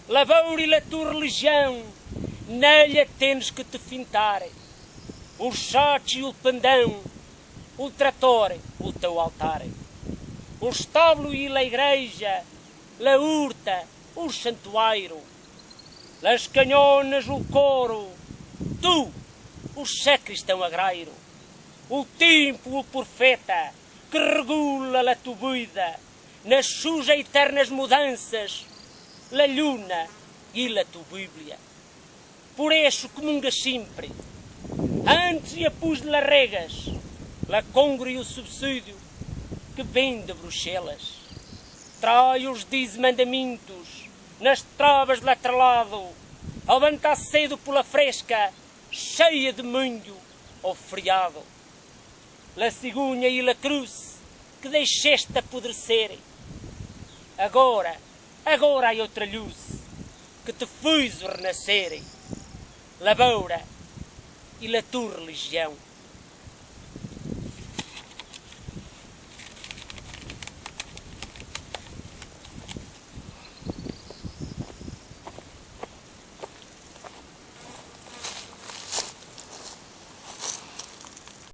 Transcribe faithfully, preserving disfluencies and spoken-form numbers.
Leboura i la tu religião, nela tenes que te fintar. O sachi i o pendão, o trator, o teu altar. O estábulo i la igreja, la hurta, o santuário. Las canhonas, o coro, tu, o sacristão agrairo. O tempo, o profeta, que regula la tu vida, nas suas eternas mudanças, la lluna i la tu Bíblia. Por isso, comunga sempre, antes e depois de la regas, la congre i o subsídio que vem de Bruxelas. Trai os dez mandamentos nas travas de la tralado, ao levantar cedo por la fresca, cheia de manho ou feriado. La cegonha i la cruz que deixaste apodrecer. Agora, agora há outra luz que te fez renascer. Leboura i la tu religião.